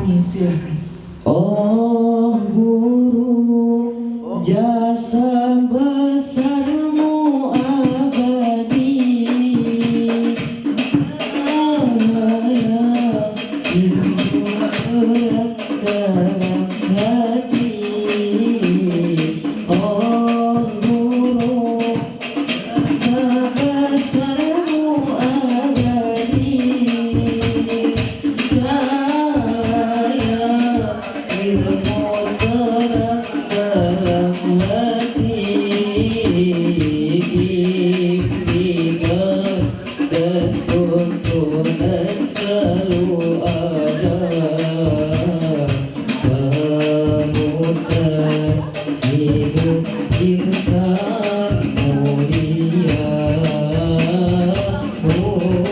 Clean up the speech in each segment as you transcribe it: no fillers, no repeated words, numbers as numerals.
Kami silakan. Oh guru, jasa besarmu abadi, cahaya ilmu terang dalam hati. Oh guru, jasa besarmu abadi, cahaya ilmu terang dalam hati, bimbingan dan tuntunan selalu ada, panutan hidup insan mulia.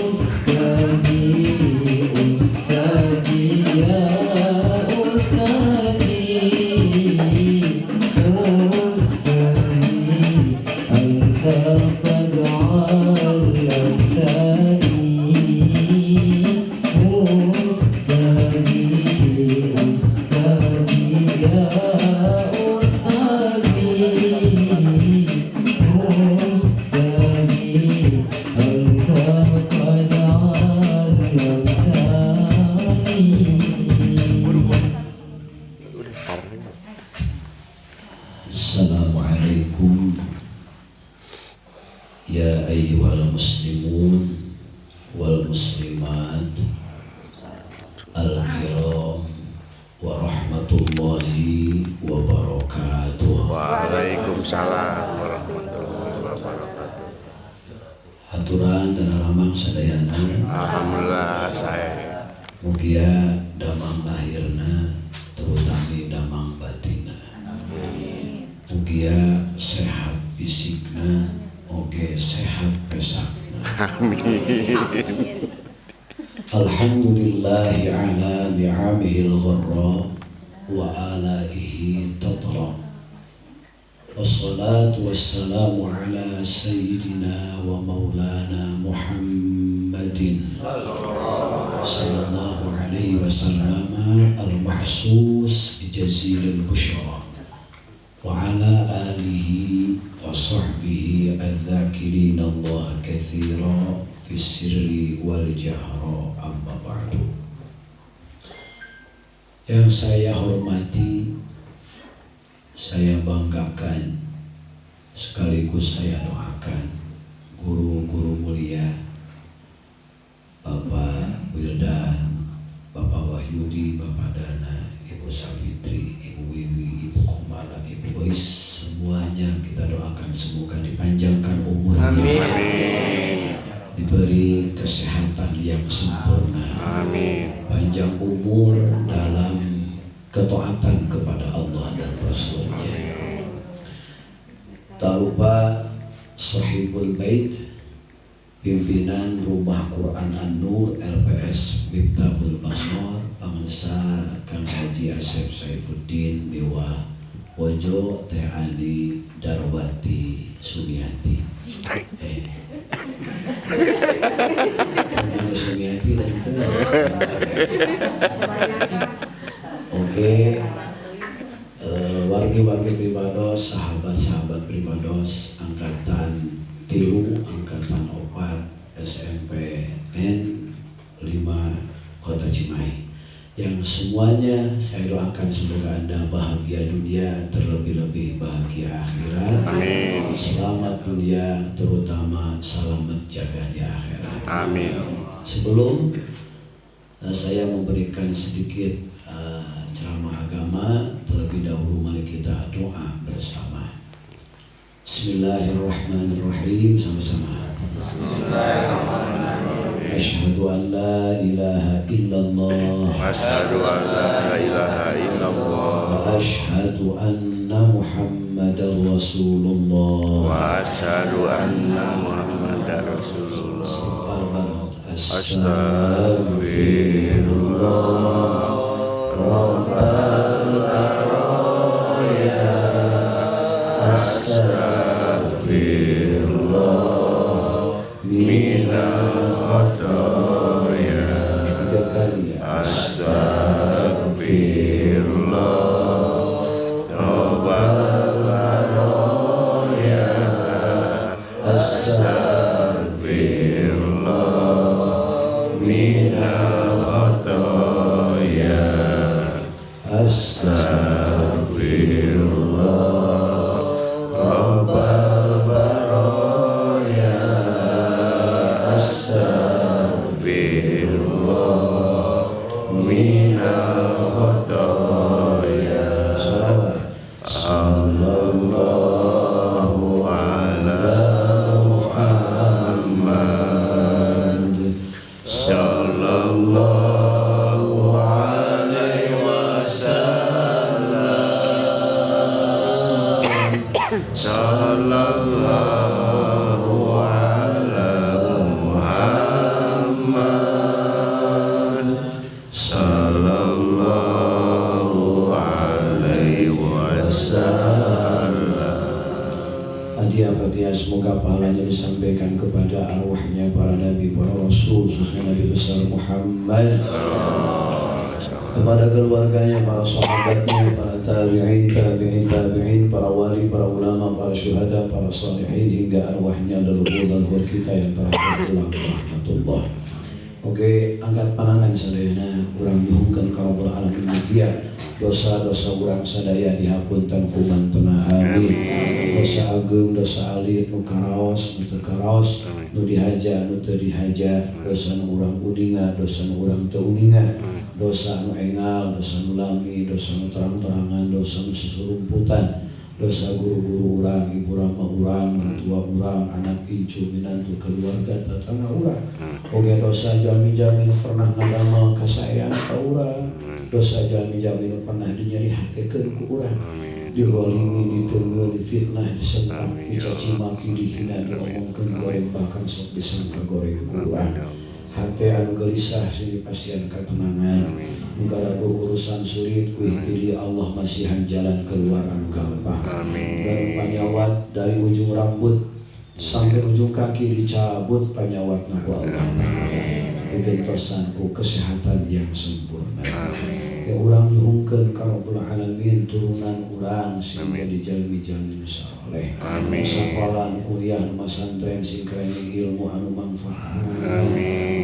Ustadi, Ustadi, ya Ustadi, Ustadi, anta qad 'allamtani. Ustadi, Ustadi, ya Ustadi, Ustadi, anta qad 'allamtani. Udah sekarang aja. Assalamualaikum ya ayyuhal muslimun wal muslimat al-kiram wa rahmatullahi wa barakatuh. Waalaikumsalam warahmatullahi wabarakatuh. Haturan dan aramang sadayana. Alhamdulillah saya. Mugia damang lahirna, terutami damang batina. Mugia sehat fisikna, oge sehat pesakna. Amin. Alhamdulillahi ala ni'amihil ghurra wa alaihi tatra. Wassalatu wassalamu ala sayyidina wa maulana Muhammadin sallallahu alaihi wasallam al-mahsus bijazilil bushra wa ala alihi wa sahbihi adh-dhakirin Allah katsira fi sirri wal jahra, amma ba'du. Yang saya hormati, saya banggakan, sekaligus saya doakan guru-guru mulia, Bapak Wildan, Bapak Wahyudi, Bapak Dana, Ibu Savitri, Ibu Wiwi, Ibu Komala, Ibu Ois, semuanya kita doakan semoga dipanjangkan umurnya, Amin. Diberi kesehatan yang sempurna, Amin. Panjang umur dalam ketaatan kepada Allah dan Rasulnya. Tak lupa Sahibul Bait, pimpinan Rumah Quran An-Nur LPS Miftahul Basor, Pangsa Kang Haji Asep Saifuddin Dewa Wojo Teh Ali Darwati Sumiati. Kang Ali Sumiati dan itu. Oke, wargi-wargi Primados, sahabat-sahabat Primados, angkatan 3, angkatan 4, SMP N 5 Kota Cimahi. Yang semuanya saya doakan semoga Anda bahagia dunia, terlebih-lebih bahagia akhirat. Amin. Selamat dunia, terutama selamat jaga di akhirat. Amin. Sebelum saya memberikan sedikit ceramah agama, terlebih dahulu mari kita doa bersama. Bismillahirrahmanirrahim, sama-sama. Asyhadu an la ilaha illallah. Asyhadu an la ilaha illallah. Wa asyhadu anna Muhammadar Rasulullah. Wa asyhadu anna Muhammadar Rasulullah. Astaghfirullah Rabbal baraya, astaghfirullah minal khotoya. Tiga kali ya. Astaghfirullah. Astaghfirullah Rabbal baraya. Astaghfirullah minal khotoya. Salawat. Sallallahu ala Muhammad. Sallallahu alaihi wasallam. Sallallahu ala Muhammad. Sallallahu alaihi wasallam. Hadiah Fatihah, semoga pahalanya disampaikan kepada arwahnya para nabi, para rasul, khususnya Nabi besar Muhammad, kepada keluarganya, para sahabatnya, para tabi'in, tabi'in, tabi'in, para wali, para ulama, para syuhada, para salihin, hingga arwahnya leluhur-leluhur kita yang telah berpulang ke rahmatullah. Oke, angkat panangan sadayana, urang nyuhunkeun ka Rabbul Alamin mugia dosa-dosa urang sadaya dihapunten ku mantena, amin. Dosa ageung, dosa alit, nu karaos, nu teu karaos, nu dihaja, nu teu dihaja, dosa nu urang uninga, dosa nu urang teu uninga, dosa nu engal, dosa nu lami, dosa nu terang-terangan, dosa nu susurumputan, dosa guru-guru urang, ibu rama urang, mertua urang, anak incu, minantu, keluarga, tetangga urang. Oge dosa jalmi-jalmi nu pernah ngadamel kasaean ka urang, dosa jalmi-jalmi nu pernah dinyeri hatekeun ku urang, digolimi, diteungeul, difitnah, disentak, dicaci maki, dihina, diomongkeun goreng, bahkan sok disangka goreng ku urang. Hate anu gelisah sini pasian katenangan. Muga urusan sulit wih diri Allah masihan jalan keluar anu gampang. Dan panyawat dari ujung rambut sampai ujung kaki dicabut panyawat ku Allah Ta'ala, digentosan ku kesehatan yang sempurna. Ya urang nyuhunkeun ka Rabbul Alamin turunan urang sing jadi jalmi-jalmi nu saroleh. Sakola kuliah nu masantren sing keren ilmu anu manfaat.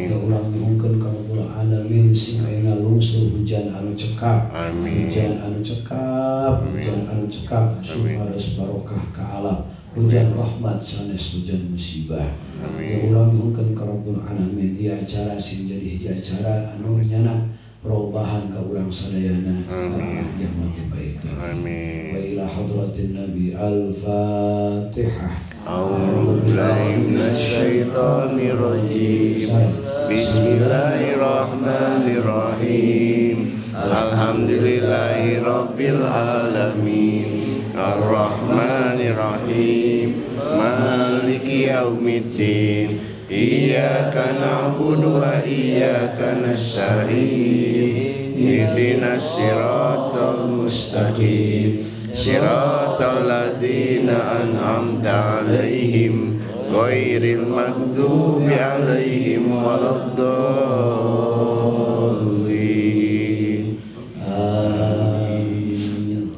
Ya urang nyuhunkeun ka Rabbul Alamin sing ayeuna lungsur hujan anu cekap. Hujan anu cekap, hujan anu cekap supados barokah ka alam. Hujan rahmat sanes hujan musibah. Ya urang nyuhunkeun ka Rabbul Alamin ieu acara sing jadi hiji acara anu nyanak perubahan ke urang sadayana ke arah yang lebih baik lagi. Wa ila hadratin Nabi Al-Fatihah. A'udzu billahi minasyaitonir rajim. Bismillahirrahmanirrahim. Alhamdulillahi rabbil alamin. Arrahmanirrahim. Maliki yaumiddin. Iyyaka na'budu wa iyyaka nasta'in. Ihdinas siratal mustaqim. Siratal ladzina an'amta 'alaihim ghairil maghdubi 'alaihim waladdallin. Amin.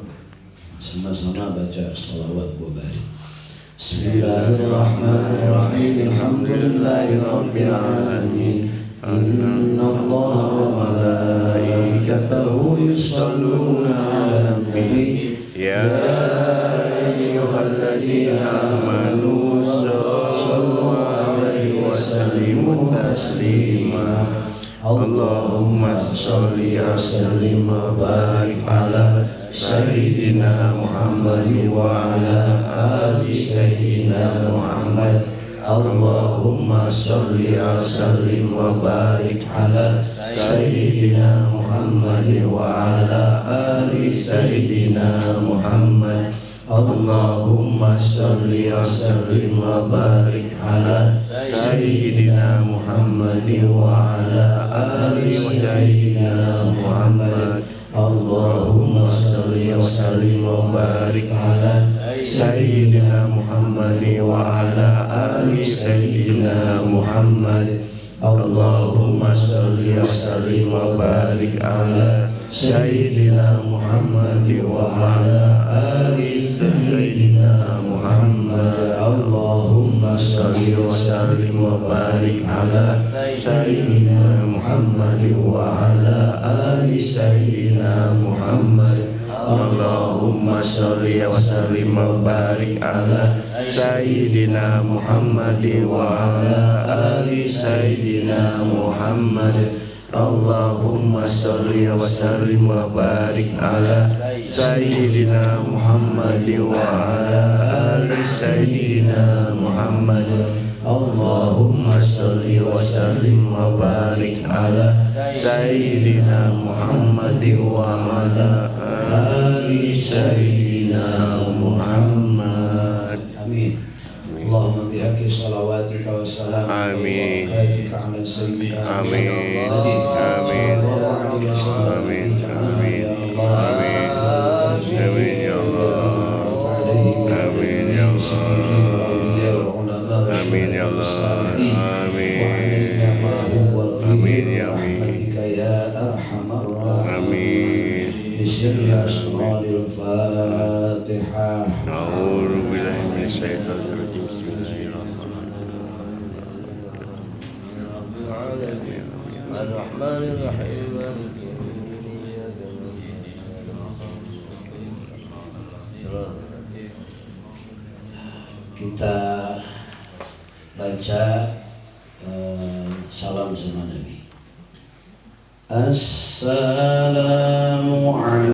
Sama-sama baca sholawat wa barik. Bismillahirrahmanirrahim. Alhamdulillahi rabbil alamin. Innallaha wa malaikatahu yusholluna 'alan nabi. Ya ayyuhalladzina amanu shallu 'alaihi wa sallimu taslima. Allahumma sholli wa sallim wa barik ala Sayyidina Muhammad wa ala ali Sayyidina Muhammad. Allahumma sholli wa sallim wa barik ala Sayyidina Muhammad wa ala ali Sayyidina Muhammad. Allahumma sholli wa sallim wa barik ala Sayyidina Muhammad wa ala ali Sayyidina Muhammad. Allahumma sholli wa sallim wa barik ala Sayyidina Muhammad wa ala ali Sayyidina Muhammad. Allahumma sholli wa sallim wa barik ala Sayyidina Muhammad wa ala ali Sayyidina Muhammad. Allahumma sholli wa sallim wa barik ala Sayyidina Muhammad wa ala ali ali sayyidina Muhammad. Allahumma sholli wa sallim wa barik ala sayyidina Muhammad wa ala ali sayyidina Muhammad. Allahumma sholli wa sallim wa barik ala sayyidina Muhammad wa ala ali sayyidina Muhammad. Allahumma sholli wa sallim wa barik ala sayyidina Muhammad wa ala ali sayyidina Muhammad. Amin. Allahumma bihaqqi salawatika wa salamika wa Amin. barakatika ala sayyidina Amin. Muhammadin Amin. sallallahu alaihi wasallam. Amin. Ij'alna Amin. ya Allah Amin. Amin ya Allah. Amin ya Allah. Amin ya Allah. Amin. Amin ya Amin. Ya arhamar Amin. Bisirri asraril Fatihah. A'udzu billahi minasyaitonir rajim. Bismillahirrahmanirrahim. الرحمن الرحيم مالك يوم الدين إياك نعبد وإياك نستعين. Kita baca salam sama Nabi. Assalamualaikum.